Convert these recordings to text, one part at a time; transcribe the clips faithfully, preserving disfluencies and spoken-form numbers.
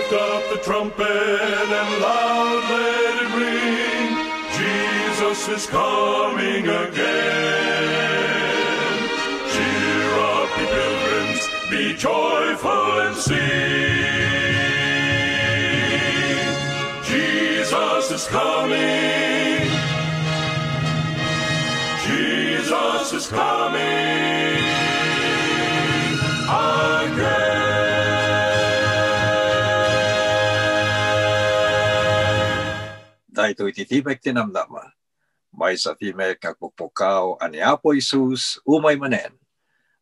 Up the trumpet and loud let it ring. Jesus is coming again. Cheer up, ye pilgrims, be joyful and sing. Jesus is coming. Jesus is coming again. Daytoy ti Timek ti Namnama. Maysa ti mek nga agpukpukaw a ni Apo Jesus umay manen.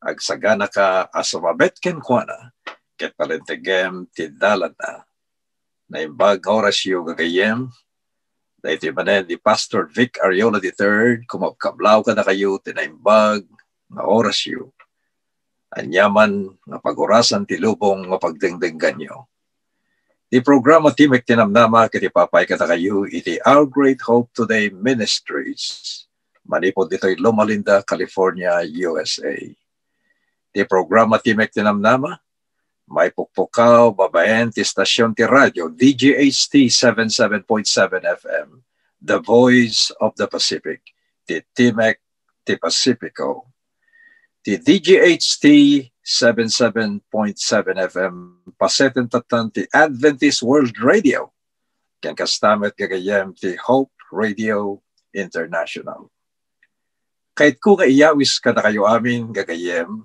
Agsaganaka a sumabet kenkuana, ket palentegem ti dalanna. Naimbag nga orasyo, gagayyem. Daytoy manen ni Pastor Vic Ariola the third, kumabkablaw kadakayo ti naimbag nga orasyo. Aniaman nga pagurasan ti lubong nga pagdengdengganyo. Ti programa Timek ti Namnama ket ipapaay kadakayo iti Our Great Hope Today Ministries, manipud ditoy Loma Linda, California, U S A. Ti programa Timek ti Namnama, maipukpukaw babaen ti stasyon ti radio D G H T seven seven point seven F M, The Voice of the Pacific, ti Timek ti Pacifico. Ti D G H T seven seven point seven F M, paseten tattan ti Adventist World Radio, ken kasta met, gagayyem, ti Hope Radio International. Kayatko nga iyawis kadakayo amin, gagayyem,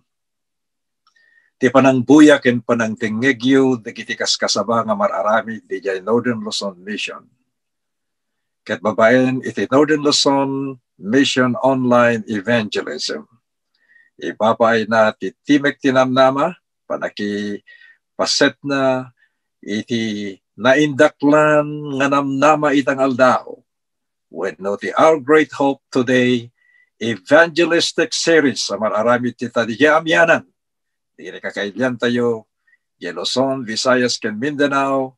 ti panangbuya ken panangdengngegyo dagiti kaskasaba nga mar-aramid didiay Northern Luzon Mission, ket babaen iti Northern Luzon Mission Online Evangelism. Ipapaayna ti Timek ti Namnama, panakipasetna iti naindaklan nga namnama ita nga aldaw, wenno ti Our Great Hope Today Evangelistic Series a mar-aramid ti ta didiay amianan dagiti kakailiantayo, diay Luzon, Visayas, ken Mindanao,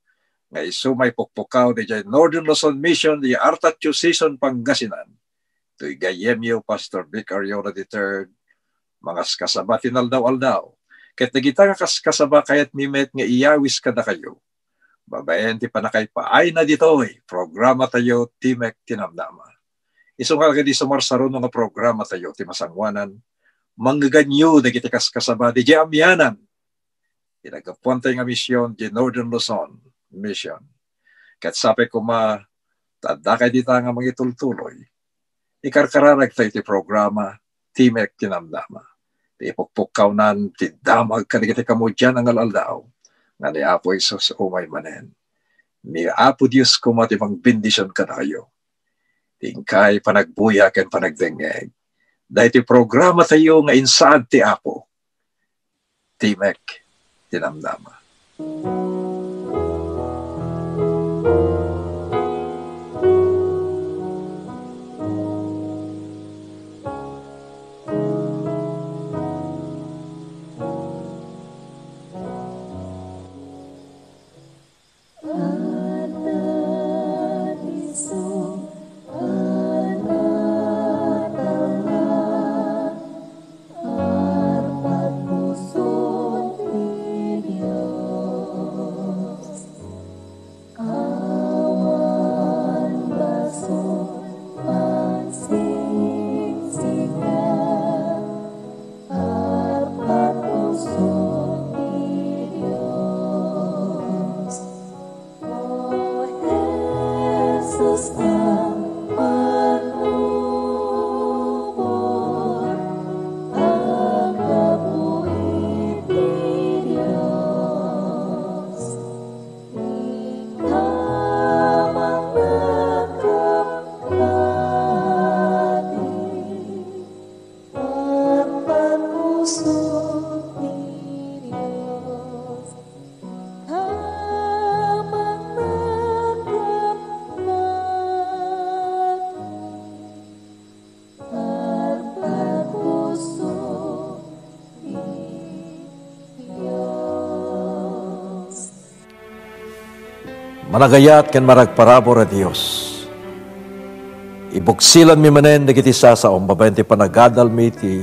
nga isu maipukpukaw diay Northern Luzon Mission, diay Artatio Season, Pangasinan. Toy gayyemyo, Pastor Vic Ariola the third, mangaskasaba ti naldaw-aldaw. Ket dagita nga kaskasaba, kayatmi met nga iyawis kadakayo babaen ti panakaipaayna ditoy programatayo, Timek ti Namnama. Isu nga kadi sumarsaruno nga programatayo ti masangoanan, mangngegganyo dagiti kaskasaba diay amianan ti naggapuantay nga mision, diay Northern Luzon Mission. Ket sapay koma ta addakay dita nga mangitultuloy, ikarkararagtayo ti programa Timek ti Namnama. Ti ipukpukkawnan ti damag kadagiti kamudian a ngal-aldaw nga ni Apo Jesus umay manen. Ni Apo Dios koma ti mangbendision kadakayo. Ti inkay panagbuya ken panagdengngeg. Daytoy programatayo nga insaad ti Apo. Timek ti Namnama. Managayat ken maragparabur a Dios, ibuksilanmi manen dagiti sasaom babaen ti panagadalmi ti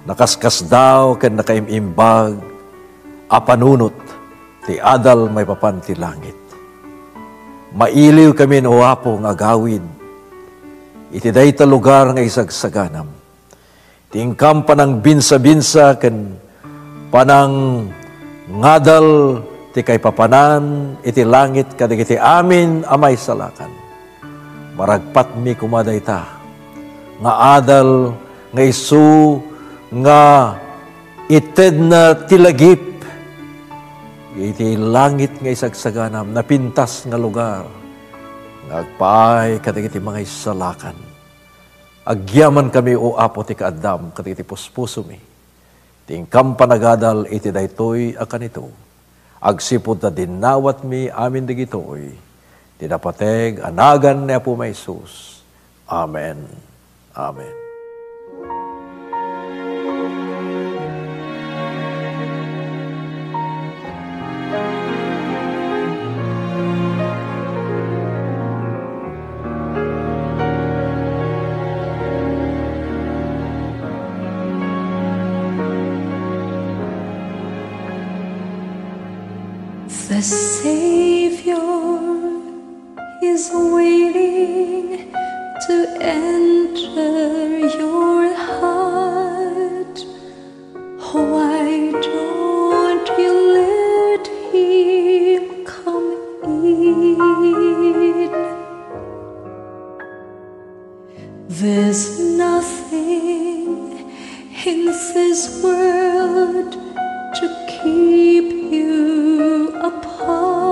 nakaskasdaaw ken nakaim-imbag a panunot ti adal maipapan ti langit. Mailiwkamin, O Apo, nga agawid iti dayta lugar nga isagsaganam. Ti inkam panangbinsa-binsa ken panangngadal ti kaipapanan iti langit kadagiti amin a maisalakan. Maragpatmi koma dayta nga adal nga isu nga itedna ti lagip iti langit nga isagsaganam, napintas nga lugar nga agpaay kadagiti mangaisalakan. Agyamankami, O Apo, ti kaaddam kadagiti puspusomi. Ti inkam panagadal iti daytoy a kanito, agsipud ta dinnawatmi amin dagitoy, ti napateg a nagan ni Apo Jesus. Amen. Amen. The Savior is waiting to enter your heart. Why don't you let him come in? There's nothing in this world to keep you apart.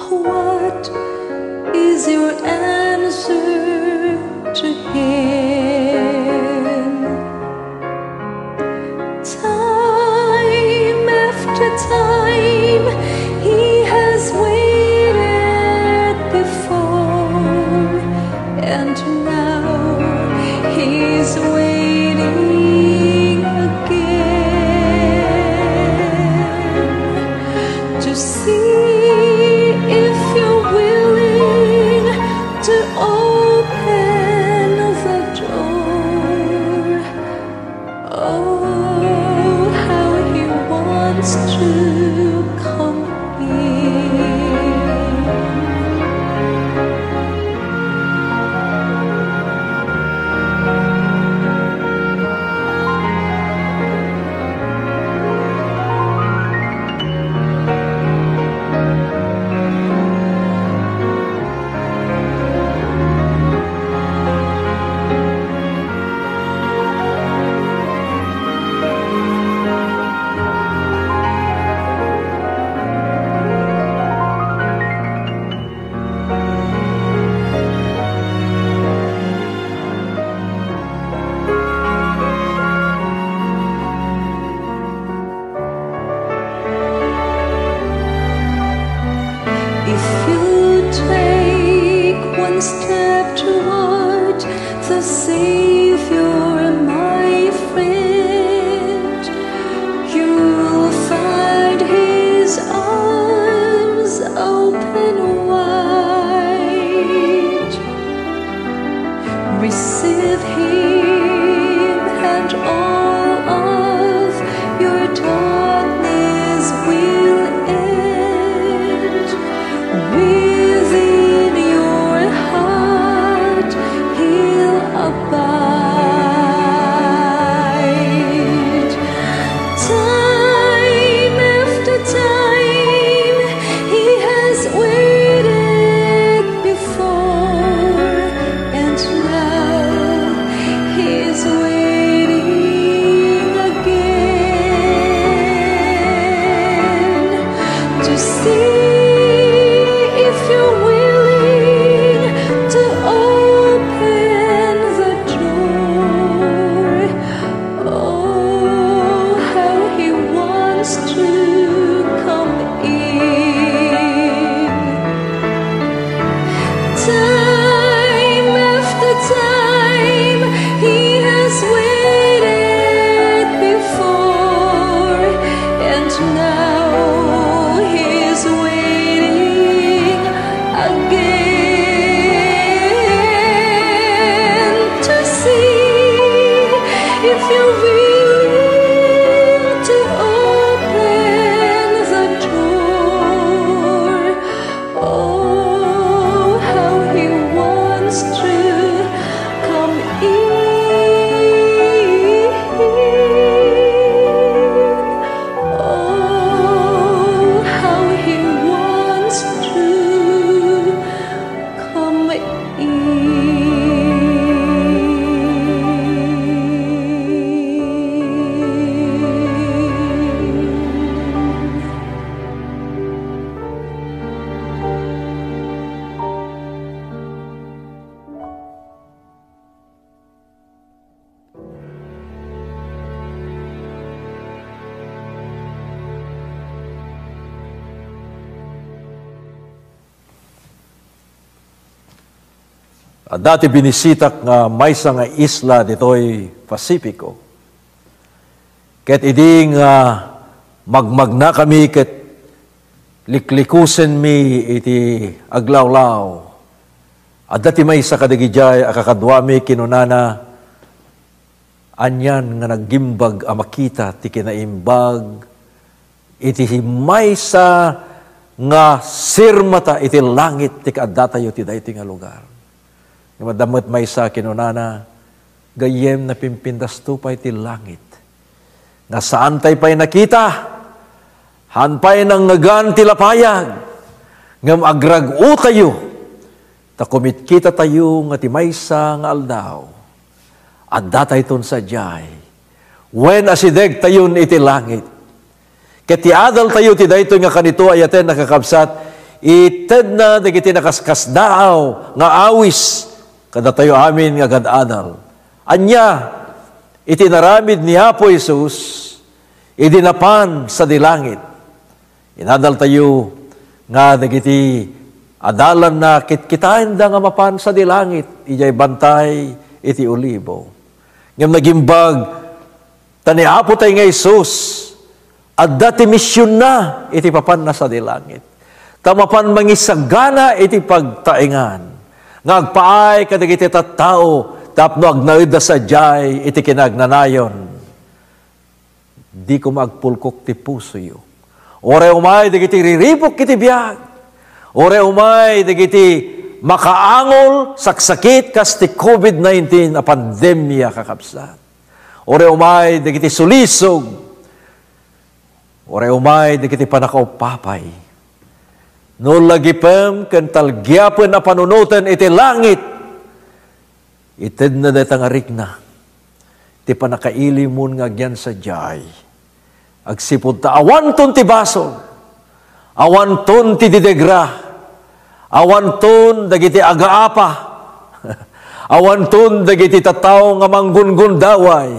What is your answer to him? Time after time, he has waited before, and now he's waiting again to see if you're willing to open the door. Oh, how he wants to come in. If you take one step toward the Savior, my friend, you'll find his arms open wide. Receive him and all of your darkness will end. Within your heart he'll abide. Time after time he has waited before, and now he's waiting again to see if you're willing to open the door. Oh, how he wants to come in. Time after time he has waited before, and now he's waiting again to see if you're willing to open the Adda ti binisitak nga maysa nga isla ditoy Pacifico. Ket idi nga magmagnakami ket liklikusenmi iti aglawlaw, adda ti maysa kadagidiay a kakaduami, kinunana, anian nga naggimbag a makita ti kinaimbag iti maysa nga sirmata iti langit ti kaaddatayo ti daytoy nga lugar. Ngem adda met maysa kinunana, gayyem, napimpindasto pay ti langit. Nga saantay pay nakita, han pay nangngegan ti lapayag, ngem agrag-otayo, ta kumitkitatayo nga ti maysa nga aldaw, addatayton sadiay, wen asidegtayon iti langit. Ket ti adaltayo ti daytoy nga kanito, ayaten a kakabsat, itedna dagiti nakaskasdaaw nga awis kadatayo amin nga agad-adal. Ania iti inaramid ni Apo Jesus idi napan sadi langit? Inadaltayo nga dagiti adalanna kitkitaenda nga mapan sadi langit idiay Bantay iti Olibo. Ngem nagimbag ta ni Apotay nga Jesus, adda ti misionna iti papanna sadi langit. Ta mapan mangisagana iti pagtaengan nga agpaay kadagiti tattao tapno agnaedda sadiay iti kinagnanayon. Di koma agpulkok ti pusoyo. Uray umay dagiti riribuk iti biag. Uray umay dagiti makaangol, saksakit kas ti covid nineteen a pandemia, kakabsat. Uray umay dagiti sulisog. Uray umay dagiti pannakaupapay. No lagipem ken talgiapen a panunoten iti langit, itedna dayta nga rikna ti pannakailimon nga agyan sadiay. Agsipud ta awanton ti basol, awanton ti didegra, awanton dagiti agaapa, awanton dagiti tattao nga manggungundaway.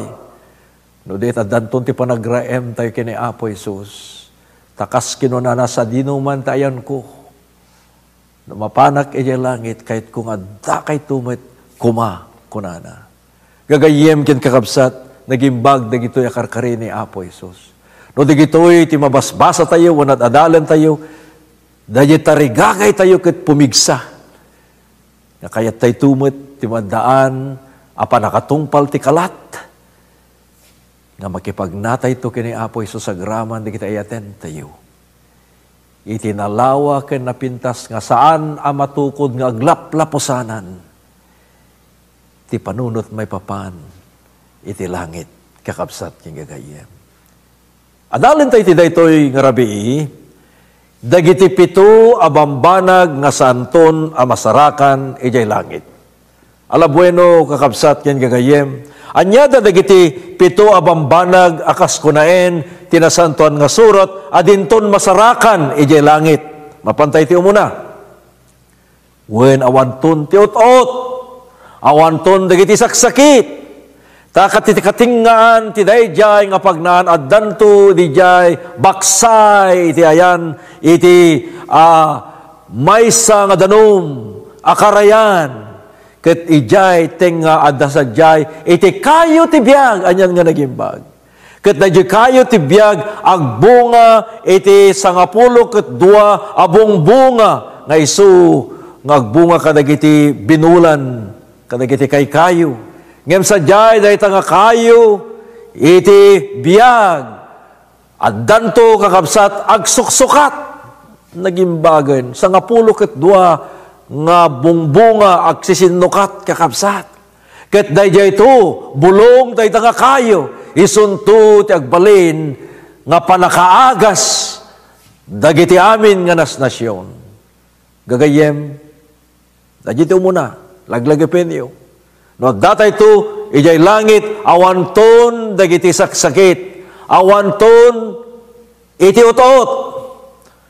No di, addanton ti panagraemtayo ken ni Apo Jesus. Ta kas kinunana, sadinoman ti ayanko. No mapanak idiay langit, kayatko nga addakayto met koma, kunana. Gagayyem ken kakabsat, nagimbag dagitoy a karkari ni Apo Jesus. No dagitoy ti mabasbasatayo wenno ad-adalentayo, daydiay tarigagaytayo ket pumigsa nga kayattayto met ti maddaan a pannakatungpal ti kalat nga makipagnatayto ken ni Apo Jesus agraman dagiti ayatentayo iti nalawa ken napintas nga saan a matukod nga aglaplapusanan ti panunot maipapan iti langit, kakabsat ken gagayyem. Adalentayo iti daytoy nga rabii, dagiti pito a bambanag nga saanton a masarakan idiay langit. Ala bueno, kakabsat ken gagayyem, ania da dagiti pito a bambanag a kas kunaen ti Nasantoan nga Surat a dinton masarakan idiay langit? Mapantay ti umuna. Wen awanton ti ut-ot, awanton dagiti saksakit. Ta kat-, ti katingaan ti daydiay nga pagnaan, addanto didiay baksay iti ayan, iti, ah, maysa nga danum a karayan. Ket idiay tengnga adda sadiay iti kayo ti biag, anian nga nagimbag. Ket daydiay kayo ti biag agbunga iti sangapulo ket dua a bungbunga nga isu nga agbunga kadagiti binulan, kadagiti kaykayo. Ngem sadiay dayta nga kayo iti biag, addanto, kakabsat, agsuksukat. Nagimbagen, sangapulo ket dua nga bungbunga agsisinnukat, kakabsat. Ket daydiayto, bulong dayta nga kayo, isunto ti agbalin nga pannakaagas dagiti amin nga nasnasion. Gagayyem, dagiti umuna, laglagipenyo. No addatayto idiay langit, awanton dagiti saksakit, awanton iti ut-ot.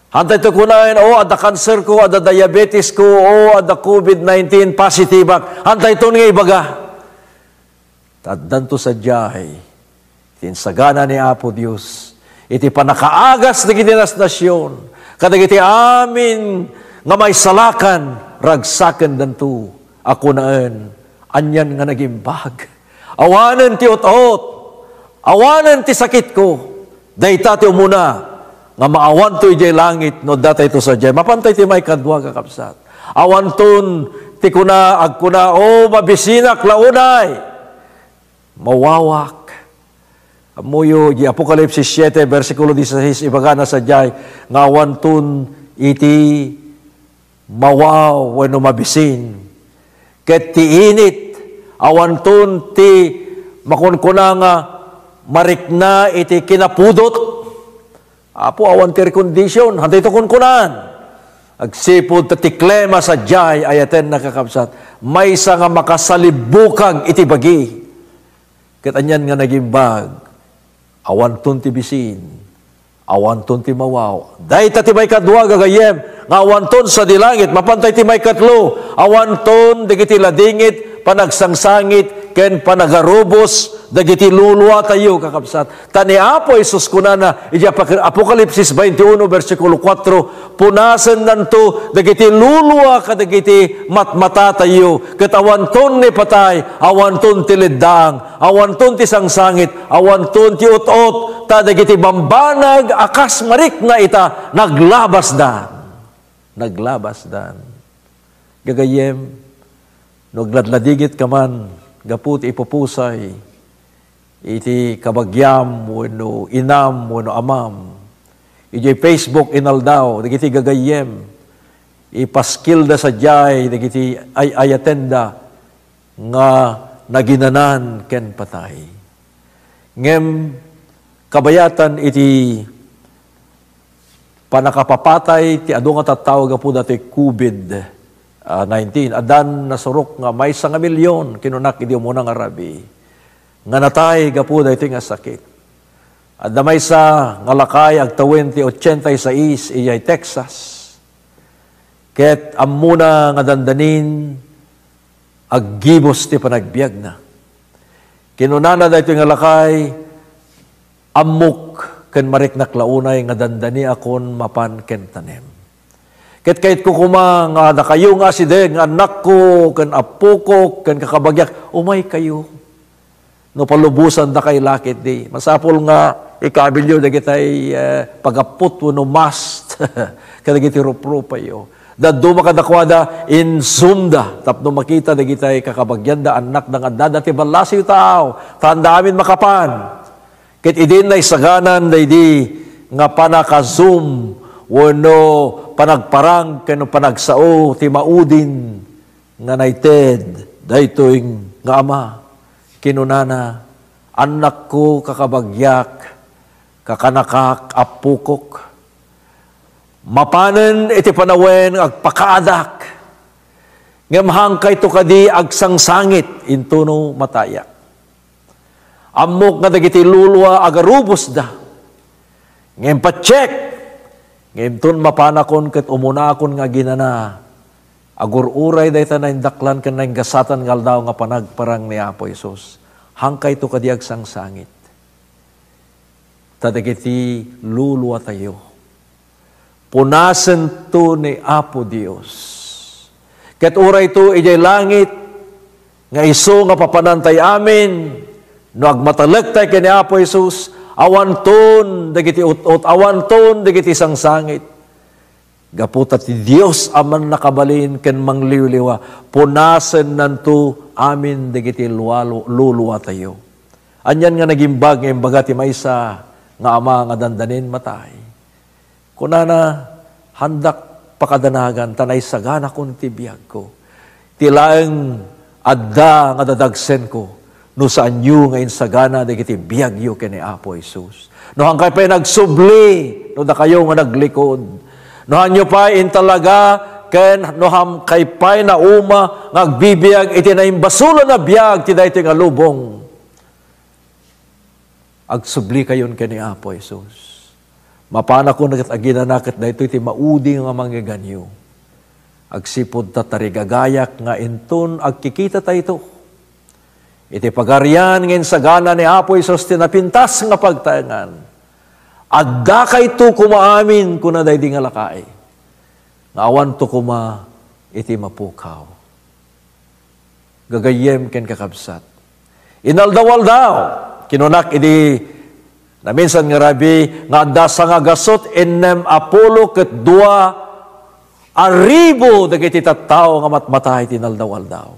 Hantayto kunaen, "O, adda kanser ko, adda diabetes ko, o, adda covid nineteen positive ak." Hantayton nga ibaga. Ta addanto sadiay ti insagana ni Apo Dios iti pannakaagas dagiti nasnasion, kadagiti amin nga maisalakan, ragsakendanto a kunaen, anian nga nagimbag. Awanen ti ut-ot, awanen ti sakitko. Dayta ti umuna nga maawanto idiay langit no adda daytoy sadiay. Mapantay ti maikadua, kakabsat. Awanton ti kuna, agkuna, "O, mabisinak la unay. Mawawak." Ammoyo, di Apokalipsis siete, bersikulo dieciséis, ibagana sadiay nga awanton iti mawaw wenno mabisin. Ket ti init, awanton ti makunkuna nga marikna iti kinapudot. Apo, awan ti air condition, haantayo kunkunaan. Agsipud ta ti klima sadiay, ayatenna, kakabsat, maysa nga makasalimbukag iti bagi. Ket anian nga nagimbag, awanton ti bisin, awanton ti mawaw. Dayta ti maikadua, gagayyem, nga awanton sadi langit. Mapantay ti maikatlo, awanton dagiti ladingit, panagsangsangit, ken panagarubos dagiti luluatayo, kakabsat. Ta ni Apo Jesus kunana, iti Apoc-, Apokalipsis twenty-one, bersikulo kuatro, "Punasennanto dagiti lulua kadagiti matmatatayo, ket awanton ni patay, awanton ti leddang, awanton ti sangsangit, awanton ti ut-ot, ta dagiti bambanag a kas marikna ita, naglabasdan." Naglabasdan. Gagayyem, no agladladingit ka man gapu ti ipupusay iti kabagiam wenno inam wenno amam, idiay Facebook inaldaw dagiti gagayyem, ipaskilda sadiay dagiti ay-ayatenda nga naginanan ken patay. Ngem kabayatan iti pannakapapatay ti adu nga tattao gapu datoy covid, ah, nineteen. Addan nasurok nga maysa nga milion, kinunak idi umuna nga rabii, nga natay gapu daytoy nga sakit. Adda maysa nga lakay agtawen ti ochenta y seis idiay Texas. Ket ammona nga dandanin aggibus ti panagbiagna. Kinunana daytoy nga lakay, "Ammok ken mariknak la unay nga dandaniakon mapan ken tanem. Ket kayatko koma nga dakayo nga asideg nga annakko ken appokok ken kakabagiak, umaykayo. No palubosan dakay lakit di, masapul nga ikabilyo dagitay, eh, pagapput wenno mask kadagiti ruprupayyo. Dadduma kadakuada, insumda tapno makita dagitay kakabagianda, annakda nga addada ti ballasiw tao, ta haanda amin makapan." Ket idin naisaganan daydi nga panaka-Zoom wenno panagparang ken panagsao ti maudin nga naited daytoy nga ama, kinunana, "Annakko, kakabagiak, kakanakak, appokok, mapanen iti panawen nga agpakaadak, ngem haankayto kadi agsangsangit intono matayak. Ammok nga dagiti lulua agarubosda. Ngem patiek, ngem inton mapanakon ket umunakon nga aginana, agur-uray dayta naindaklan ken nainggasatan nga aldaw nga panagparang ni Apo Jesus. Haankayto kadi agsangsangit. Ta dagiti luluatayo, punasento ni Apo Dios. Ket urayto idiay langit, nga isu nga papanantay amin, no agmatalektayo ken ni Apo Jesus, awanton dagiti ut-ot, awanton dagiti sangsangit. Gapu ta ti Dios a mannakabalin ken mangliwliwa, punasennanto amin dagiti lualo-, luluatayo. Anian nga nagimbag nga imbaga ti maysa nga ama nga dandanin matay? Kunana, "Haandak pakadanagan ta naisaganakon ti biagko. Ti laeng adda nga dadagsenko no saanyo nga insagana dagiti biagyo ken ni Apo Jesus. No haankay pay nagsubli, no dakayo nga naglikod. No haanyo pay intalaga, ken no haankay pay nauma nga agbibiag iti naimbasolon a biag ti daytoy nga lubong, agsublikayon ken ni Apo Jesus. Mapanakon ket aginana ket daytoy ti maudi nga mangganyo. Agsipud ta tarigagayak nga inton agkikitatayo iti Pagarian nga insagana ni Apo Jesus ti napintas nga pagtaengan. Addakayto koma amin," kuna daydi nga lakay, "nga awanto koma iti mapukaw." Gagayyem ken kakabsat, inaldaw-aldaw, kinunak idi naminsan nga rabii nga adda sangagasut ennem a pulo ket dua a ribu dagiti tattao nga matmatay ti inaldaw-aldaw.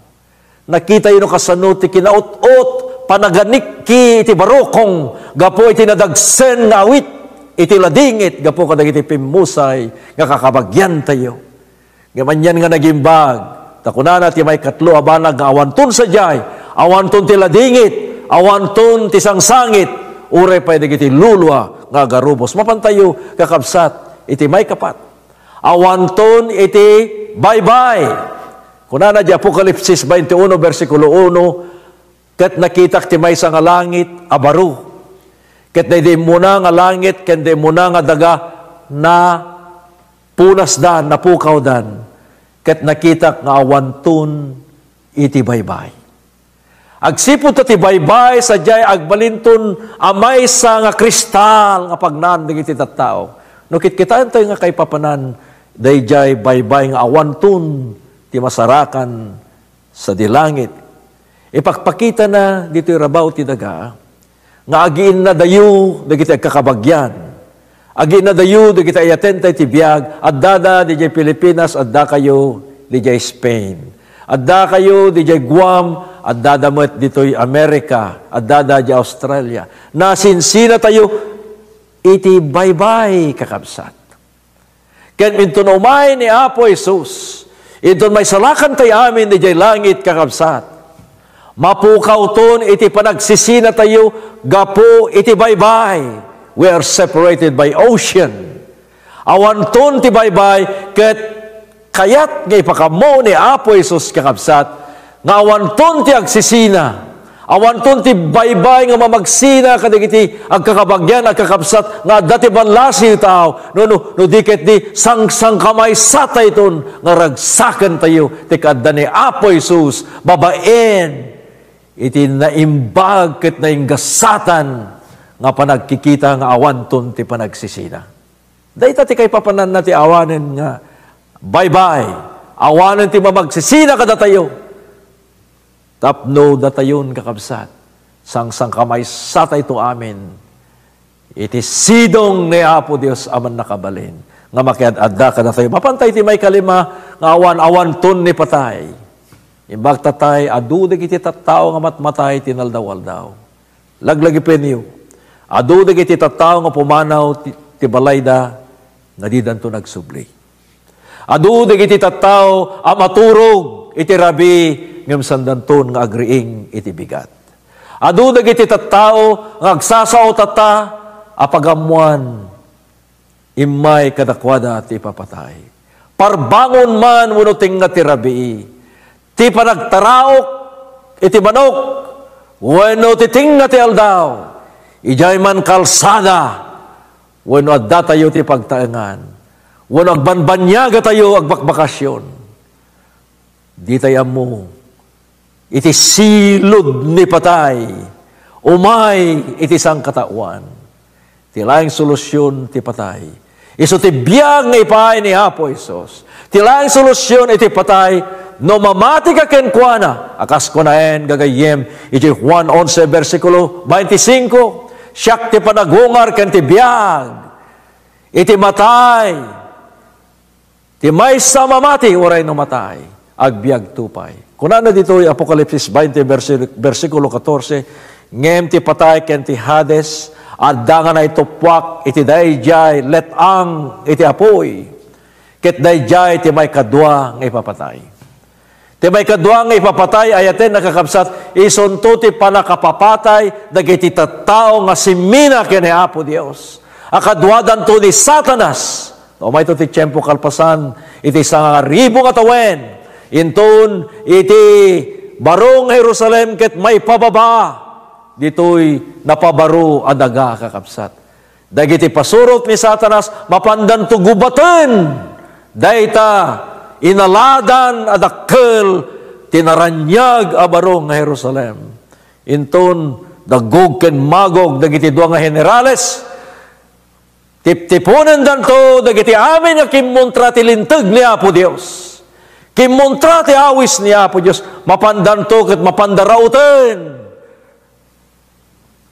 Nakitayo no kasano ti kinaut-ot, panaganiki iti barukong gapu iti nadagsen nga awit iti ladingit gapu kadagiti pimmusay nga kakabagyantayo. Ngem anian nga nagimbag, ta kunana ti maikatlo a banag nga awanton sadiay, awanton ti ladingit, awanton ti sangsangit, uray pay dagiti lulua nga agarubos. Mapantayo, kakabsat, iti maikapat, awanton iti baybay. Kunana di Apokalipsis twenty-one, bersikulo uno, "Ket nakitak ti maysa nga langit a baro. Ket daydi immuna nga langit ken di immuna nga daga napunasdan, napukawdan. Ket nakitak nga awanton iti baybay." Agsipud ta ti baybay, sadiay agbalinton a maysa nga kristal nga pagnaan dagiti tattao. No kitkitaentayo nga kaipapanan, daydiay baybay nga awanton ti masarakan sadi langit. Ipakpakitana ditoy rabaw ti daga nga agiinnadayo dagiti agkakabagyan. Agiinnadayo dagiti ayatenta iti biag, addada didiay Pilipinas, addakayo didiay Spain. Addakayo didiay Guam, addada met ditoy America, addada diay Australia. Nasinsinatayo iti baybay, kakabsat. Ken inton umay ni Apo Jesus, inton maisalakan tay amin idiay langit, kakabsat, mapukawton iti panagsisinatayo gapu iti baybay. We are separated by ocean. Awanton ti baybay, ket kayat nga ipakammo ni Apo Jesus, kakabsat, nga awanton ti agsisina, awanton ti baybay nga mamagsina kadagiti agkakabagyan, agkakabsat nga adda ti ballasiw tao, no, no, no di ket di sangsangkamaysatayton nga ragsakentayo ti kaadda ni Apo Jesus babaen iti naimbag ket nainggasatan nga panagkikita nga awanton ti panagsisina. Dayta ti kaipapananna ti awanen nga baybay, awanen ti mamagsisina kadatayo. Tapno datayon, kakabsat, sangsangkamaysatayto amin iti sidong ni Apo Dios a Mannakabalin nga makiad-adda kadatayo. Mapantay ti maikalima nga awan, awanton ni patay. Imbag tatay, adu dagiti tattao nga matmatay ti inaldaw-aldaw. Laglagipenyo, adu dagiti tattao nga pumanaw ti, ti balayda nga didanto nagsubli. Adu dagiti tattao a maturog iti rabii ngem saandanton nga agriing iti bigat. Adu dagiti tattao nga agsasao tatta a pagammoan immay kadakuada ti ipapatay. Parbangon man wenno tengnga ti rabii, ti panagtaraok iti manok wenno ti tengnga ti aldaw, idiay man kalsada wenno addatayo ti pagtaengan wenno agbanbaniagatayo agbakbakasyon. Ditay ammo iti silud ni patay, umay iti sangkataoan. Ti laeng solusion ti patay isu ti biag nga ipaay ni Apo Jesus. Ti laeng solusion iti patay, no mamatika kenkuana, a kas kunaen gagayyem iti Juan onse, bersikulo twenty-five, "Siak ti panagungar ken ti biag. Iti matay, ti maysa mamati uray no matay, agbiagto pay." Kunana ditoy Apokalipsis twenty, bersi-, bersikulo katorse, "Ngem ti patay ken ti Hades, adda nga naituppuak iti daydiay let-ang iti apuy, ket daydiay ti maikadua nga ipapatay." Ti maikadua nga ipapatay, ayaten, a kakabsat, isunto ti pannakapapatay dagiti tattao nga simmina ken ni Apo Dios. Akaduadanto ni Satanas. Ta umayto ti tiempo kalpasan iti sangaribu nga tawen, inton iti baro nga Jerusalem ket maipababa ditoy napabaro a daga, kakabsat. Dagiti pasurot ni Satanas, mapandanto gubaten dayta inaladan a dakkel ti naraniag a baro nga Jerusalem. Inton daggog ken magog dagiti dua nga generales, tiptiponendanto dagiti amin nga kimmuntra ti linteg ni Apo Dios. Kimmuntra ti awis ni Apo Dios, mapandanto ket mapanda rauten.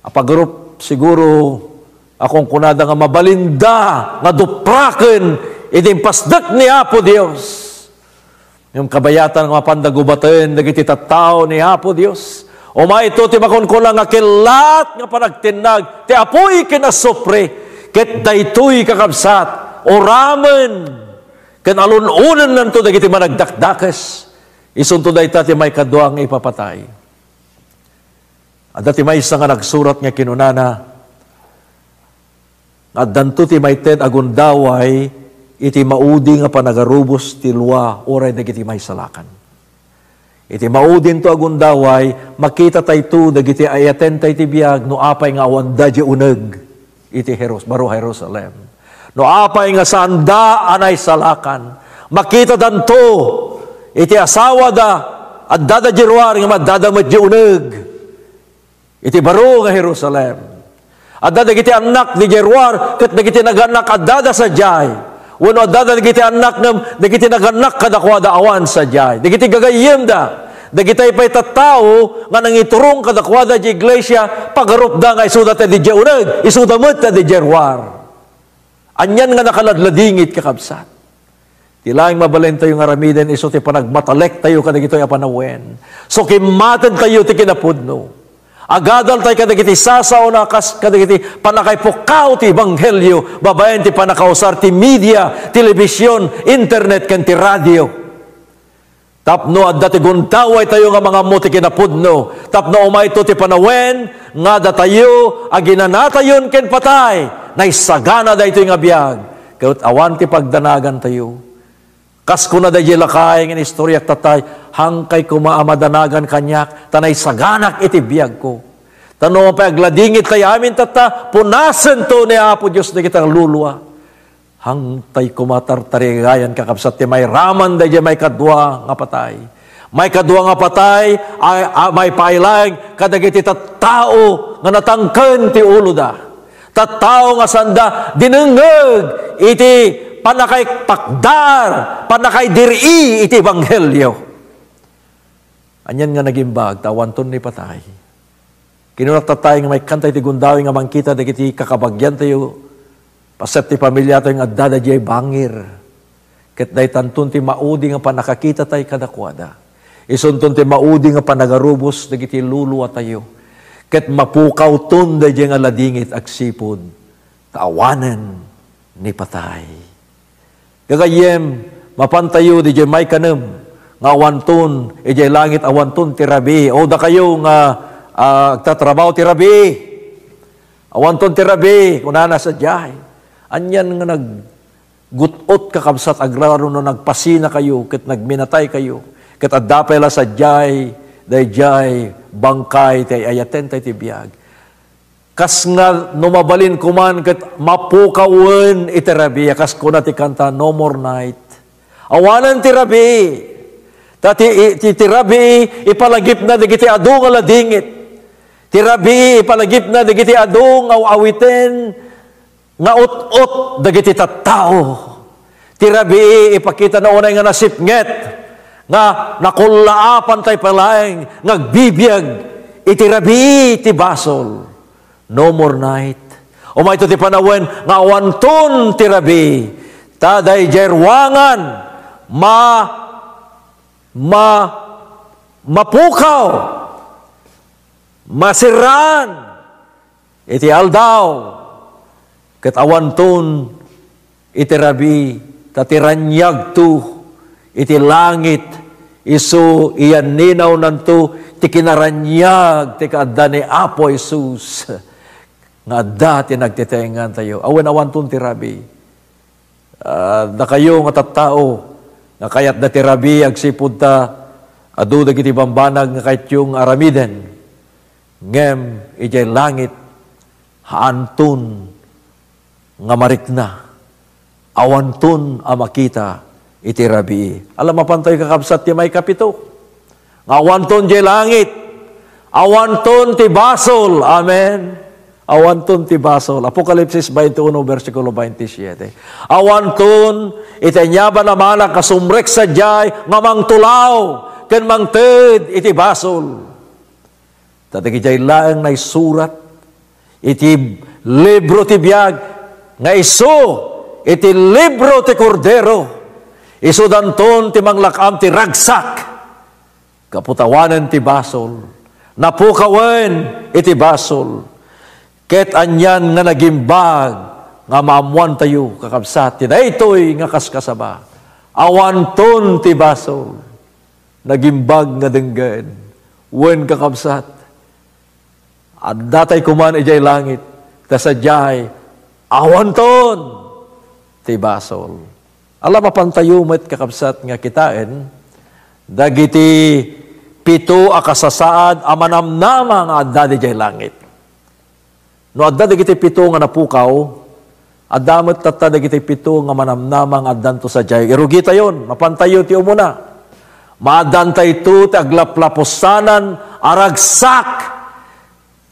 Apagrup, siguro, a kunkunada nga mabalinda nga dupraken iti impasdek ni Apo Dios. Ngem kabayatan nga mapanda gubaten dagiti tattao ni Apo Dios. Umayto ti makunkuna nga kellat nga panagtinnag ti apuy ken asupre, ket daytoy, kakabsat, uramen ken alun-onennanto dagiti managdakdakes. Isunto dayta ti maikadua nga ipapatay. Adda ti maysa nga nagsurat nga kinunana, nga addanto ti maited a gundaway iti maudi nga panagarubos ti lua uray dagiti maisalakan. Iti maudinto a gundaway, makitatayto dagiti ayatenta iti biag no apay nga awanda diay uneg iti Jerus-, baro Jerusalem. No apay nga saanda a naisalakan, makitadanto iti asawada, addada diay ruar ngem addada met diay uneg iti baro nga Jerusalem. Adda dagiti annak diay ruar ket dagiti nagannak addada sadiay. Wenno adda dagiti annak ngem dagiti nagannak kadakuada awan sadiay. Dagiti gagayyemda, dagiti pay tattao nga nangiturong kadakuada diay iglesia, pagarupda nga isuda ti diay uneg, isuda met ti diay ruar. Anian nga nakaladladingit, kakabsat. Ti laeng mabalintayo nga aramiden isu ti panagmatalektayo kadagitoy a panawen. So, kimmatentayo ti kinapudno. Agadaltayo kadagiti sasaona kas kadagiti pannakaipukaw ti ebanghelio babaen ti pannakausar ti media, telebision, internet, ken ti radio. Tapno adda ti gundawaytayo nga mangammo ti kinapudno, tapno umayto ti panawen nga datayo, aginanatayon ken patay, naisagana daytoy nga biag, ket awan ti pagdanagantayo. Kas kuna daydiay lakay nga inistoriak tatta, hangkay koma a madanagan kaniak, ta naisaganak iti biagko. Ta no pay agladingit tay amin tatta, punasento ni Apo Dios dagiti nanglulua. Hangtay koma tartarigayan, kakabsat, ti mairaman daydiay maikadua nga patay. Maikadua nga patay, a, a, maipaay laeng kadagiti tattao nga natangken ti uloda. Tattao nga sanda dinengngeg iti pannakaipakdar, pannakaidir-i iti ebanghelio. Anian nga nagimbag, ta awanton ni patay. Kinunak tatta nga maikkantay ti gundaway nga mangkita dagiti kakabagiantayo, paset ti familiatayo nga addada diay bangir. Ket daytanton ti maudi nga pannakakitatay kadakuada. Isunton ti maudi nga panagarubos dagiti luluatayo. Ket mapukawton daydiay nga ladingit agsipud ta awanen ni patay. Gagayyem, mapantayo didiay maikanem nga awanton idiay langit, awanton ti rabii. O dakayo nga, ah, agtatrabaho ti rabii, awanton ti rabii, kunana sadiay. Anian nga naggut-ot, kakabsat, agraman no nagpasinakayo ket nagminataykayo, ket adda pay la sadiay daydiay bangkay ti ay-ayatenta iti biag. Kas nga no mabalin koman ket mapukawen iti rabii, kas kuna ti kanta, "No more night." Awanen ti rabii. Ta ti, ti, ti rabii, ipalagipna dagiti adu nga ladingit. Ti rabii, ipalagipna dagiti adu nga aw-awiten nga ut-ot dagiti tattao. Ti rabii, ipakitana unay nga nasipnget, nga nakullaapan tay pay laeng nga agbibiag iti rabii ti basol. No more night. Umayto ti panawen nga awanton ti rabii, ta daydiay ruangan ma-, ma-, mapukaw, masiraan iti aldaw, ket awanton iti rabii, ta ti raniagto iti langit, isu iyanninawnanto ti kinaraniag ti kaadda ni Apo Jesus, nga adda ti nagtetengngantayo. Awan, awanton ti rabii. Ah, dakayo nga tattao, nga kayatda ti rabii agsipud ta adu dagiti bambanag nga kayatyo nga aramiden, ngem idiay langit, haanton nga marikna, awanton a makita iti rabii. Ala, mapantayo, kakabsat, ti maikapito, nga awanton diay langit, awanton ti basol. Amen. Awanton ti basol. Apokalipsis twenty-one, bersikulo twenty-siete. Awanton iti aniaman a malak a sumrek sadiay nga mangtulaw ken mangted iti basol. Ta dagidiay laeng naisurat iti libro ti biag nga isu iti libro ti Kordero. Isudanton ti manglak-am ti ragsak. Gapu ta awanen ti basol, napukawen iti basol. Ket anian nga nagimbag nga maammoantayo, kakabsat, ti daytoy nga kaskasaba. Awanton ti basol. Nagimbag nga denggen. Wen, kakabsat, addatay koman idiay langit, ta sadiay, awanton ti basol. Ala, mapantayo met, kakabsat, nga kitaen dagiti pito a kasasaad a manamnama nga adda idiay langit. No adda dagiti pito nga napukaw, adda met tatta dagiti pito nga manamnama nga addanto sadiay. Irugitayon, mapantayo ti umuna. Maaddantayto ti aglaplapusanan a ragsak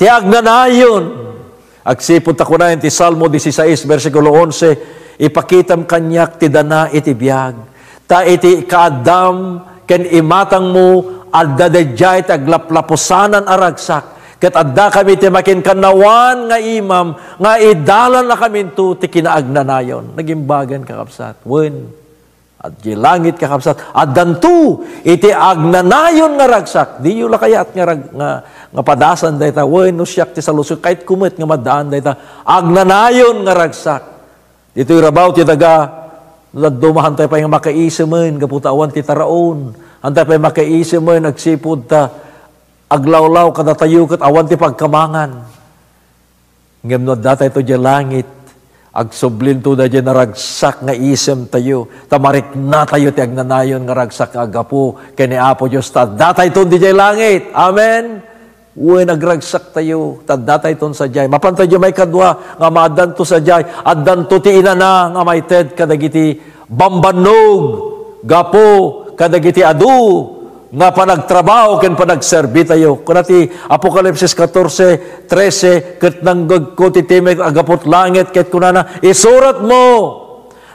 ti agnanayon. Agsipud ta kunaen ti Salmo dieciséis, bersikulo onse, "Ipakitam kaniak ti dana iti biag. Ta iti kaaddam ken imatangmo, adda daydiay ti aglaplapusanan a ragsak. Ket addakami ti makinkanawan nga imam nga idalanakaminto ti kinaagnanayon." Nagimbagan, kakabsat. Wen, idiay langit, kakabsat, addanto iti agnanayon nga ragsak. Diyo la kayat nga rag-, nga, nga padasan dayta. Wen, no siak ti saludsod, kayatko met nga maddaan dayta agnanayon nga ragsak. Ditoy rabaw ti daga, no dadduma, hantay pay nga makaisimen gapu ta awan ti taraon. Hantay pay makaisimen agsipud ta aglawlaw kadatayo ket awan ti pagkamangan. Ngem no addatayto idiay langit, agsublinto daydiay naragsak nga isemtayo, ta mariknatayo ti agnanayon nga ragsak nga aggapu ken ni Apo Dios, ta addatayton idiay langit. Amen? Wen, agragsaktayo, ta addatayton sadiay. Mapantayto maikadua nga maaddanto sadiay, addanto ti inana nga maited kadagiti bambannog gapu kadagiti adu nga panagtrabaho ken panagserbitayo. Kuna ti Apokalipsis catorce trece, "Ket nangngegko ti timek a gapu ti langit ket kunana, 'Isuratmo,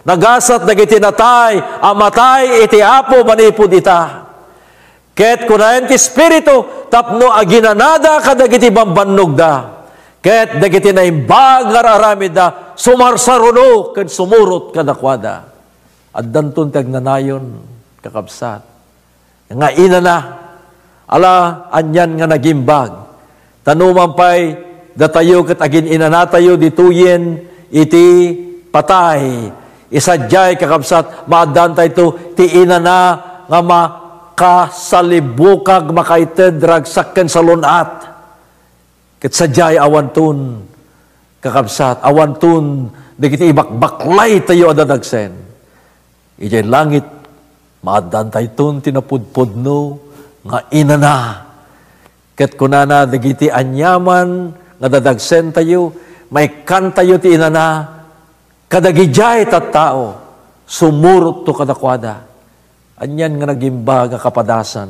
nagasat dagiti natay a matay iti Apo manipud ita.' Ket kunaen ti Espiritu tapno aginanada kadagiti bambannogda, ket dagiti naimbag nga ar-aramidda sumarsaruno ken sumurot kadakuada." Addanton ti agnanayon, kakabsat, nga inana. Ala, anian nga nagimbag. Ta numan pay datayo ket agin-inanatayo ditoyen iti patay. Isadiay, kakabsat, maaddantayto ti inana nga makasalibukag, makaited, ragsak ken salun-at. Ket sadiay awanton, kakabsat, awanton dagiti ibakbaklaytayo a dadagsen. Idiay langit, maaddantayton ti napudpudno nga inana. Ket kunana dagiti aniaman nga dadagsentayo, maikkantayo ti inana kadagidiay tattao, sumurotto kadakuada. Anian nga nagimbag a kapadasan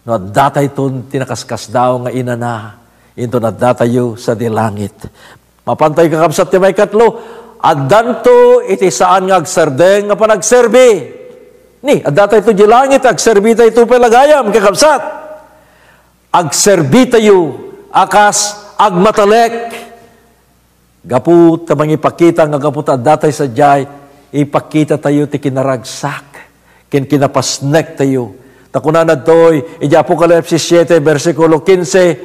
no addatayton ti nakaskasdaaw nga inana inton addatayo sadi langit. Mapantayo, kakabsat, ti maikatlo, addanto iti saan nga agsardeng nga panagserbi. Ni, addatayto di langit, agserbitayto pay la gayam, kakabsat. Agserbitayo a kas agmatalek. Gapu ta mangipakita nga gapu ta addatay sadiay, ipakitatayo ti kinaragsak ken kinapasnektayo. Ta kunana ditoy idiay Apokalipsis siete, bersikulo kinse,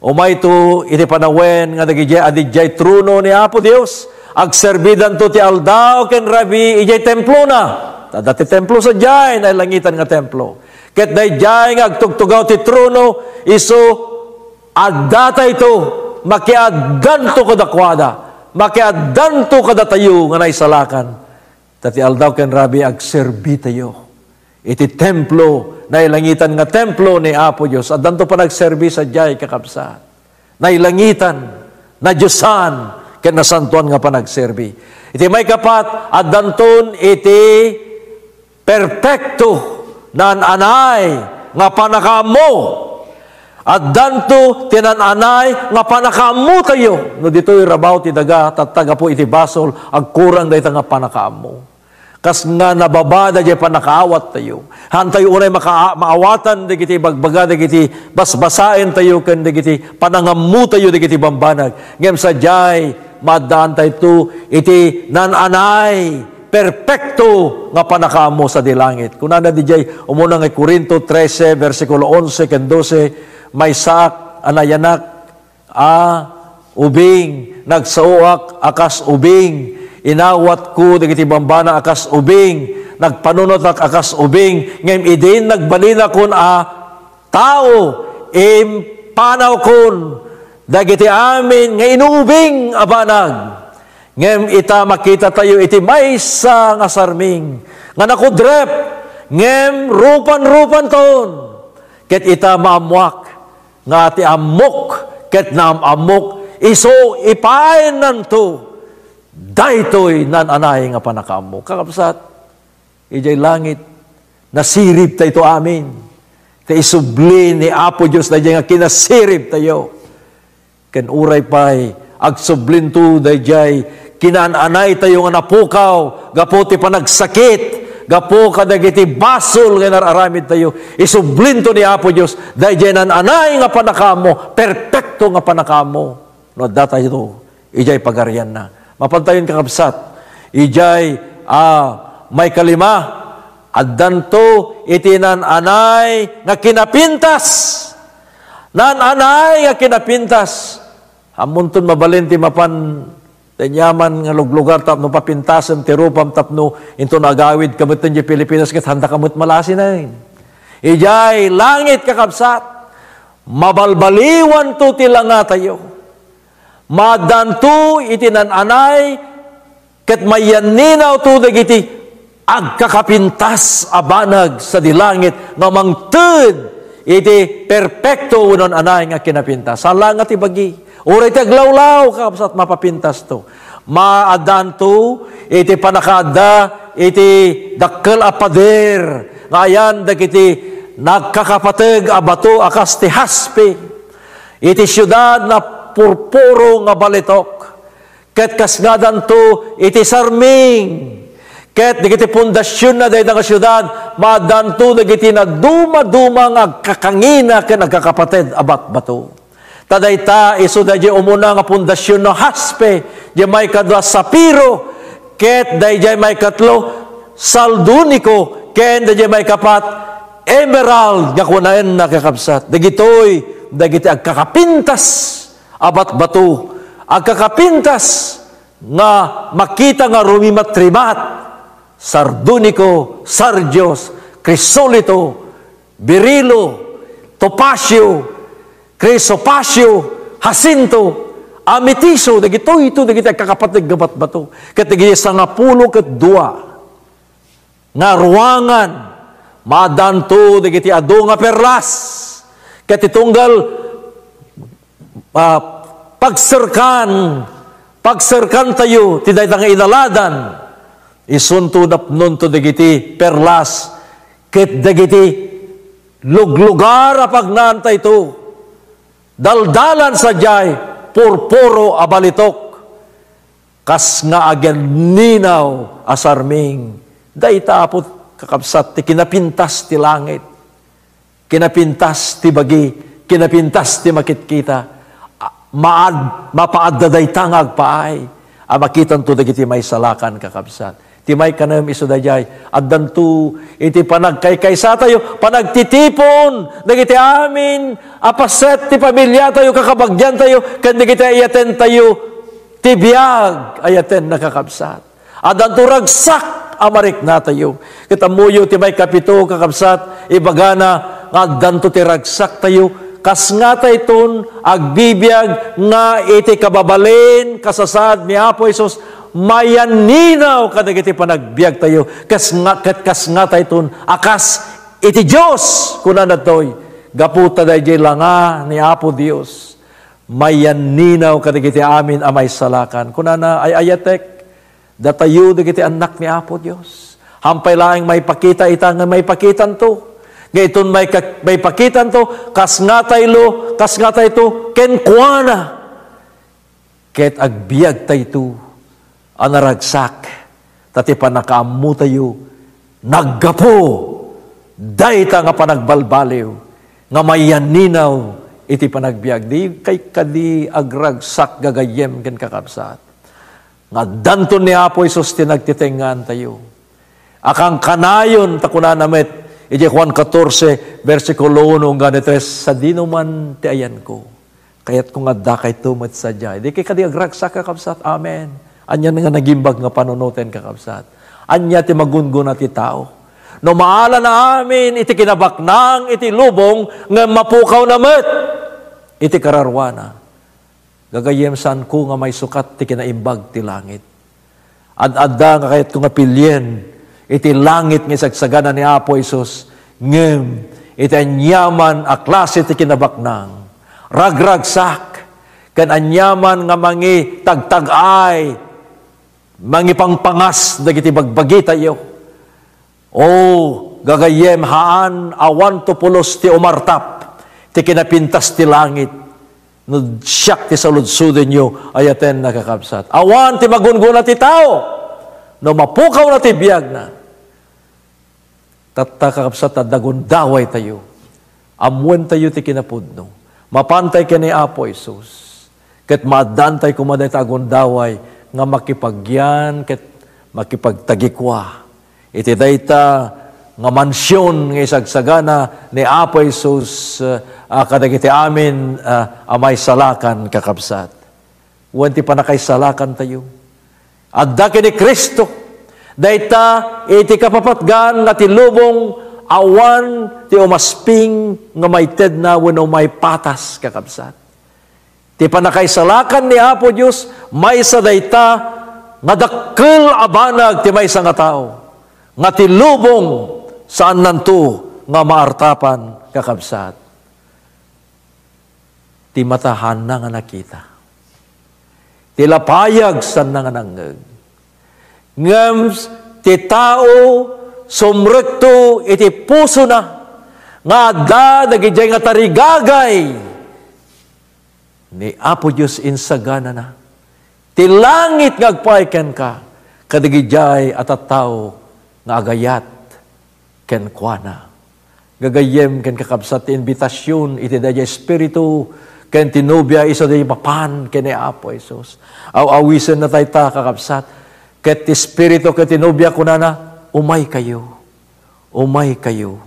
"Umayto iti panawen nga dagidiay a didiay trono ni Apo Dios, agserbidanto ti aldaw ken rabii idiay templona." Ta adda ti templo sadiay, nailangitan nga templo. Ket daydiay nga agtugtugaw ti trono, isu addatayto, makiaddanto kadakuada, makiaddanto kadatayo nga naisalakan. Ta ti aldaw ken rabii agserbitayo iti templo, nailangitan nga templo ni Apo Dios. Addanto panagserbi sadiay, kakabsat. Nailangitan, nadiosan, ken nasantoan nga panagserbi. Iti maikapat, addanton iti perpekto, naan-anay nga pannakaammo. Addanto ti naan-anay nga pannakaammotayo. No ditoy rabaw ti daga, tatta gapu iti basol, agkurang dayta nga pannakaammo. Kas nga nababa dayjay pannakaawattayo. Haantayo unay maka-, maawatan dagiti bagbaga, dagiti basbasaentayo, ken dagiti panangammotayo, dagiti bambanag. Ngem sadiay, maaddaantayto iti naan-anay, perpekto nga pannakaammo sadi langit. Kunana didiay umuna nga Corinto trese, bersikulo onse ken dose, "Maysaak a nayanak a ubing, nagsaoak a kas ubing, inawatko dagiti bambana a kas ubing, nagpanunotak a kas ubing, ngem idin nagbalinakon a tao, impanawkon dagiti amin nga inuubing a banag." Ngem ita, makitatayo iti maysa nga sarming nga nakudrep, ngem rupan-rupanton. Ket ita, maammoak nga ti ammok ket naam-ammok, isu ipaayennanto daytoy naan-anay nga pannakaammo. Kakabsat, idiay langit, nasiribtayto amin. Ta isubli ni Apo Dios daydiay nga kinasiribtayo. Ken uray pay, agsublinto daydiay kinaan-anaytayo nga napukaw gapu ti panagsakit, gapu kadagiti basol nga inar-aramidtayo. Isublinto ni Apo Dios daydiay naan-anay nga pannakaammo, perpekto nga pannakaammo. No adda tayo idiay Pagarianna. Mapantayon, kakabsat, idiay, a, maikalima, addanto iti naan-anay nga kinapintas. Naan-anay nga kinapintas. Ammonton mabalin ti mapan daydiay man nga luglugar tapno papintasem ti rupam tapno inton agawidka met idiay Pilipinas ket haandaka met malasinen. Idiay langit, kakabsat, mabalbaliwanto ti langatayo. Maaddanto iti naan-anay ket mayanninawto dagiti agkakapintas a banag sadi langit nga mangted iti perpekto wenno naan-anay nga kinapintas. Saan laeng nga ti bagi. Uray ti aglawlaw, kakabsat, mapapintasto. Maaddanto iti pannakaadda iti dakkel a pader nga ayan dagiti nagkakapateg a bato a kas ti haspe. Iti siudad nga purpuro nga balitok. Ket kas nga addanto iti sarming. Ket dagiti pundasionna dayta nga siudad, maaddanto dagiti nadumaduma nga agkakangina ken agkakapateg a batbato. Ta dayta isu daydiay umuna nga pundasionna, haspe, daydiay maikadua, sapiro, ket daydiay maikatlo, saldoniko, ken daydiay maikapat, emerald nga kunaenna, kakabsat. Dagitoy dagiti agkakapintas a batbato, agkakapintas nga makita nga rumimatrimat, sardoniko, sardius, krisolito, berilo, topasio, krisopasio, hasinto, ametiso, dagitoy ito dagiti agkakapateg nga batbato. Ket dagiti sangapulo ket dua nga ruangan, maaddanto dagiti adu nga perlas, ket ti tunggal, ah, pagserkan, pagserkantayo ti dayta nga inaladan, isunto napnonto dagiti perlas, ket dagiti luglugar a pagnaantayto, daldalan sadiay purpuro a balitok. Kas nga agyanninaw a sarming, dayta, Apo, kakabsat, ti kinapintas ti langit, kinapintas ti bagi, kinapintas ti makitkita. A-, maad-, mapaadda dayta nga agpaay a makitanto dagiti maisalakan, kakabsat. Ti maikanem isu daydiay, addanto iti panagkaykaysatayo, panagtitipon dagiti amin a paset ti pamiliatayo, kakabagiantayo, ken dagiti ayatentayo ti biag, ayaten, nakakabsat. Addanto ragsak a mariknatayo. Ket ammoyo ti maikapito, kakabsat, ibagana nga addanto ti ragsaktayo. Kas ngatayton agbibiag nga iti kababalin, kasasaad ni Apo Jesus, mayanninaw kadagiti panagbiagtayo. Kas nga, ket kas ngatayton a kas iti Dios, kunana daytoy, gapu ta daydiay langa ni Apo Dios. Mayanninaw kadagiti amin a maisalakan. Kunana, ay-ayatek, datayo dagiti annak ni Apo Dios. Hampay laeng maipakita ita nga maipakitanto. Nga iton may ka-, maipakitanto, kas ngataylo, kas ngatayto, kenkuana. Ket agbiagtayto a naragsak, ta ti pannakaammotayo, naggapu dayta nga panagbalbaliw, nga mayanninaw iti panagbiag. Di kay kadi agragsak gagayyem ken kakabsat. Nga addanton ni Apo Jesus ti nagtitengngaantayo. Akankanayon ta kunana met iti Juan katorse, bersikulo uno, ngan iti tres, "Sadino man ti ayanko, kayatko nga addakayto met sadiay." Di kay kadi agragsak, kakabsat? Amen. Ania nga nagimbag nga panunoten, kakabsat? Ania ti magunggona ti tao? No maalana amin iti kinabaknang iti lubong, ngem mapukawna met iti kararuana. Gagayyem, saanko nga maisukat ti kinaimbag ti langit. Ad-adda nga kayatko nga pilien iti langit nga isagsagana ni Apo Jesus, ngem iti aniaman a klase ti kinabaknang, ragragsak, ken aniaman nga mangitagtag-ay, mangipangpangas dagiti bagbagitayo. O, gagayyem, haan, awanto pulos ti umartap ti kinapintas ti langit, no siak ti saludsodenyo, ayaten, kakabsat. Awan ti magunggona ti tao no mapukawna ti biagna. Tatta, kakabsat, adda gundawaytayo. Ammoentayo ti kinapudno. Mapantay ken ni Apo Jesus. Ket maaddaantay koma dayta a gundaway nga makipagyan ket makipagtagikua iti dayta nga mansion nga isagsagana ni Apo Jesus, ah, kadagiti amin, ah, a maisalakan, kakabsat. Wen ti pannakaisalakantayo. Adda ken ni Cristo. Dayta iti kapapatgan nga ti lubong awan ti umasping nga maitedna wenno maipatas, kakabsat. Ti pannakaisalakan ni Apo Dios, maysa dayta nga dakkel a banag ti maysa nga tao, nga ti lubong saannanto nga maartapan, kakabsat. Ti mata haanna nga nakita. Ti lapayag saanna nga nangngeg. Ngem ti tao, sumrekto iti pusona nga adda dagidiay nga tarigagay ni Apo Dios insaganana. Ti langit nga agpaay kenka, kadagidiay a tattao nga agayat kenkuana. Gagayyem ken kakabsat, ti inbitasion iti daydiay Espiritu ken ti nobia isu daydiay mapan ken ni Apo Jesus. Aw-awisenna dayta, kakabsat. Ket ti Espiritu ken ti nobia kunana, "Umaykayo. Umaykayo."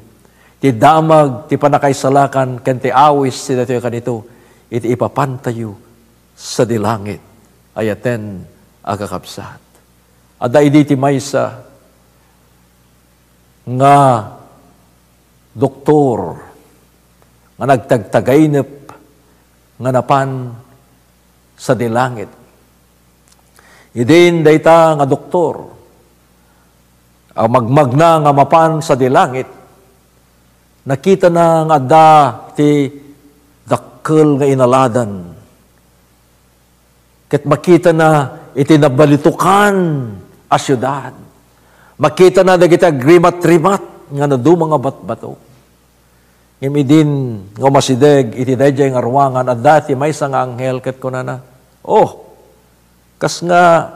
Ti damag ti pannakaisalakan ken ti awis ti daytoy a kanito iti ipapantayo sadi langit. Ayaten a kakabsat. Adda idi ti maysa nga doktor nga nagtagtagainep nga napan sadi langit. Idin dayta nga doktor a magmagna nga mapan sadi langit, nakitana nga adda ti dakkel nga inaladan. Ket makitana iti nabalitukan a siudad. Makitana dagiti agrimatrimat nga naduma nga batbato. Ngem idin nga umasideg iti daydiay nga ruangan, adda ti maysa nga anghel ket kunana, "Oh, kas nga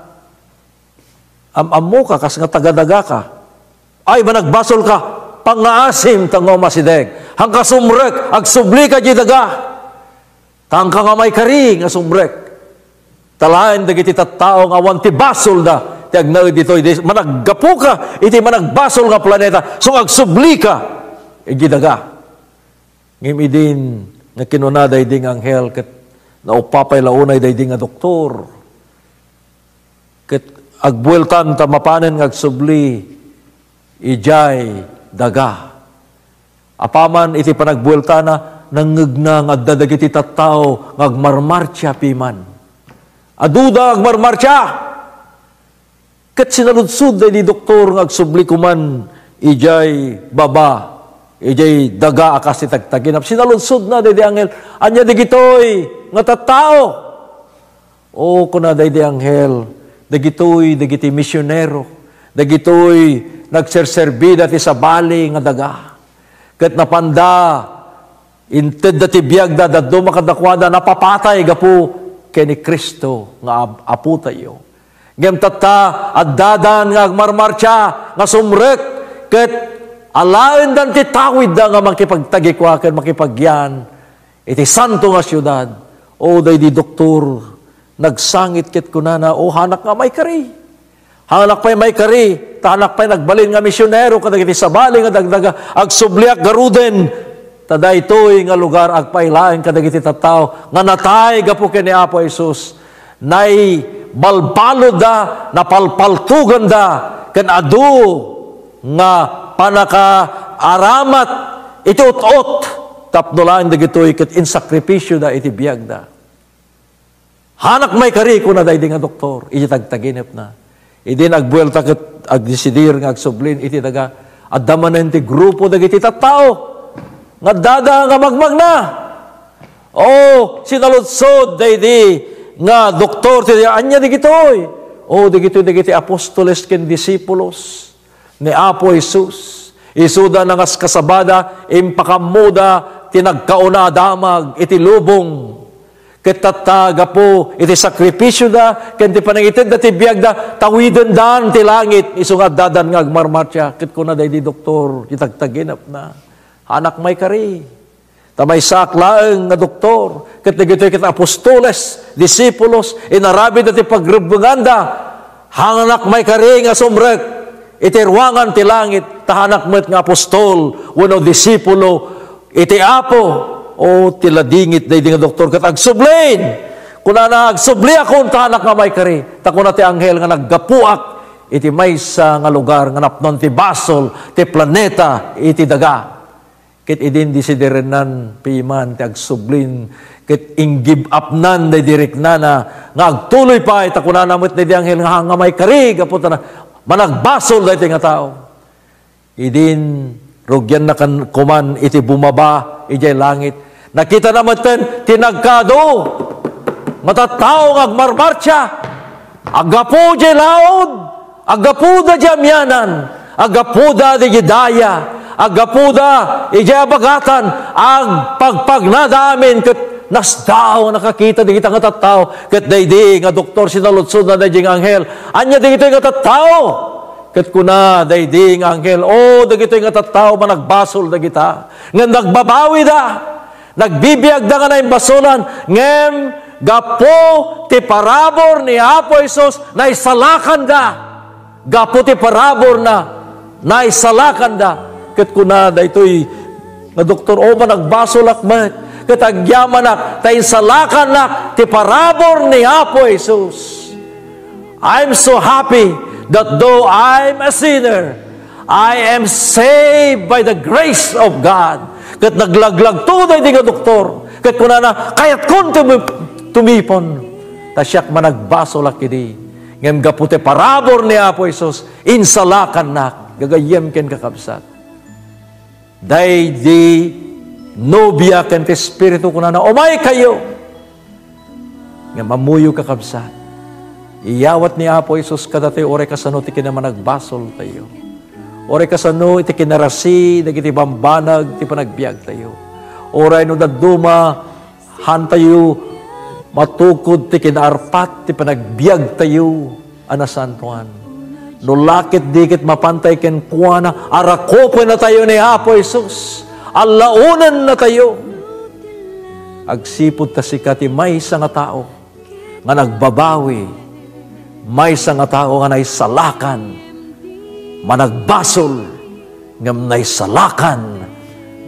am-ammoka, kas nga taga-dagaka. Ay, managbasolka, pangngaasim ta nga umasideg. Haanka sumrek, agsublika diay daga. Ta haanka nga maikari nga sumrek. Ta laeng dagiti tattao nga awan ti basolda ti agnaed ditoy, di managgapuka iti managbasol nga planeta, so agsublika idiay daga." Ngem idin nga kinuna daydi nga anghel ket naupapay la unay daydi nga doktor, ket agbueltan ta mapanen nga agsubli idiay daga. Apaman iti panagbueltana, nangngegna nga adda dagiti tattao nga agmarmartsia piman. Aduda nga agmarmartsia! Ket sinaludsod daydi doktor nga agsubli koman idiay baba, idiay daga a kas ti tagtaginap. Sinaludsodna daydi anghel, "Ania dagitoy nga tattao?" "O," kuna daydi anghel, "dagitoy dagiti misionero, dagitoy nagserserbida ti sabali nga daga." Ket napanda, intedda ti biagda, dadduma kadakuada, napapatay gapu ken ni Cristo nga Ap-, Apotayo. Ngem tatta, addadan nga agmarmartsa nga sumrek, ket alaendan ti tawidda nga makipagtagikua ken makipagyan iti santo nga siudad. O, daydi doktor, nagsangit ket kunana, "O, hanak nga maikari. Hanak pay maikari, ta hanak pay nagbalin nga misionero kadagiti sabali nga dagdaga. Agsubliak garuden, ta daytoy nga lugar agpailaeng kadagiti tattao nga natay gapu ken ni Apo Jesus. Naibalbaludda, napalpaltoganda, ken adu nga pannakaaramat iti ut-ot tapno laeng dagitoy ket insakripisioda iti biagda." "Hanak maikari," kuna daydi nga doktor, iti tagtaginepna. Idi nagbuelta ket agdesidir nga agsublin iti daga, adda manen ti grupo dagiti tattao nga addada nga magmagna. O, sinaludsod daydi nga doktor ti, "Ania dagitoy?" "O, dagitoy dagiti apostoles ken disipulos ni Apo Jesus. Isuda nangaskasabada, impakaammoda ti nagkauna a damag iti lubong. Ket tatta, gapu iti sakripisioda ken ti panangitedda ti biagda, tawidendan ti langit isu nga addadan nga agmarmartsa." Ket kuna daydi doktor, ti tagtaginepna, "Hanak maikari. Ta maysaak laeng nga doktor, ket dagitoy ket apostoles, disipulos, inaramidda ti pagrebbenganda. Hanak maikari nga sumrek iti ruangan ti langit, ta hanak met nga apostol wenno disipulo iti Apo." O, ti ladingit daydi nga doktor ket agsublin. Kunana, "Agsubliakon ta hanak nga maikari." Ta kuna ti anghel nga naggapuak iti maysa nga lugar nga napnon ti basol ti planeta iti daga. Ket idin desidirennan piman ti agsublin, ket inggib-apnan daydi riknana nga agtuloy pay, ta kunana met daydi anghel nga, "Hanak nga maikari gapu ta na-, managbasol daytoy nga tao." Idin rugianna kan-, koman iti bumaba idiay langit, nakitana metten ti nagkaadu nga tattao nga agmarmartsa. Aggapu diay laud, aggapuda diay amianan, aggapuda diay daya, aggapuda idiay abagatan, agpagpagnada amin ket nasdaaw a nakakita dagita nga tattao. Ket daydi nga doktor, sinaludsodna daydi nga anghel, "Ania dagitoy nga tattao?" Ket kuna daydi nga anghel, "O, dagitoy nga tattao, managbasol dagita, ngem nagbabawida." Nagbibiagda nga naimbasolan, ngem gapu ti parabur ni Apo Jesus, naisalakanda. Gapu ti paraburna, naisalakanda. Ket kuna daytoy nga doktor, "O, managbasolak met, ket agyamanak ta insalakannak ti parabur ni Apo Jesus." I'm so happy that though I'm a sinner, I am saved by the grace of God. Ket naglaglagto daydi nga doktor. Ket kunana, "Kayatkon tumi-, tumipon, ta siak managbasolak idi. Ngem gapu ti parabur ni Apo Jesus, insalakannak." Gagayyem ken kakabsat. Daydi nobia ken ti espiritu kunana, "Umaykayo." Ngem ammoyo, kakabsat, iyawat ni Apo Jesus kadatayo uray kasano ti kinamanagbasoltayo. Uray kasano iti kinarasi dagiti bambanag ti panagbiagtayo. Uray no dadduma, hantayo matukod ti kinaarpat ti panagbiagtayo a nasantoan. No la ketdi ket mapantay kenkuana, arakupennatayo ni Apo Jesus. Allaonennatayo. Agsipud ta sika ti maysa nga tao nga nagbabawi, maysa nga tao nga naisalakan, managbasol, ngem naisalakan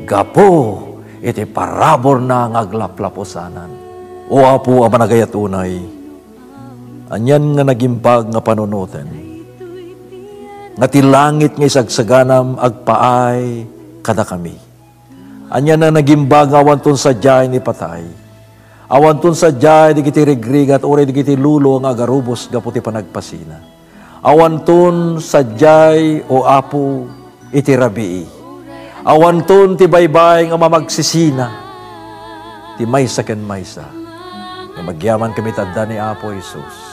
gapu iti paraburna nga aglaplapusanan. O Apo a managayat unay, anian nga nagimbag nga panunoten nga ti langit nga isagsaganam agpaay kadakami. Anian a nagimbag nga awanton sadiay ni patay. Awanton sadiay dagiti rigrigat uray dagiti lulo nga agarubos gapu ti panagpasina. Awanton sadiay, O Apo, iti rabii. Awanton ti baybay nga mamagsisina ti maysa ken maysa. Nga agyamankami ta adda ni Apo Jesus.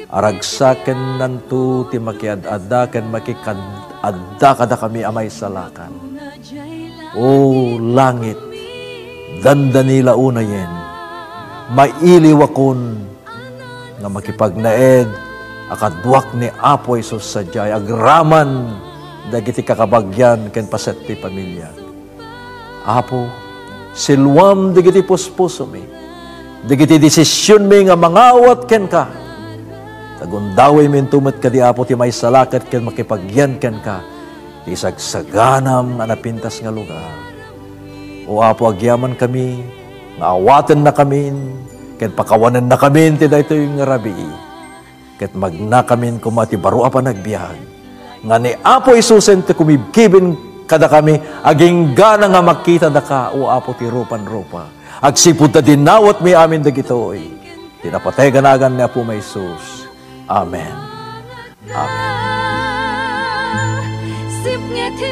Aragsakennanto ti makiad-adda ken makikad-, adda kadakami a maisalakan. O langit, dandani la unayen, mailiwakon nga makipagnaed a kaduak ni Apo Jesus sadiay agraman dagiti kakabagian ken paset ti pamiliak. Apo, siluam dagiti puspusomi, dagiti desisionmi nga mangawat kenka. Tagundawaymi into met kadi, Apo, ti maisalakan ken makipagyan kenka ti sagsaganam nga napintas nga lugar. O Apo, agyamankami nga awatennakamin ken pakawanennakamin ti daytoy nga rabii. Ket magnakamin koma ti baro a panagbiag nga ni Apo Jesusen ti kumibkibin kadakami, aginggana nga makitadaka, o Apo ti rupan-rupa. Agsipud ta dinawatmi amin dagitoy ti napateg a nagan ni Apo Jesus. Amen. Amen. Sipnget ti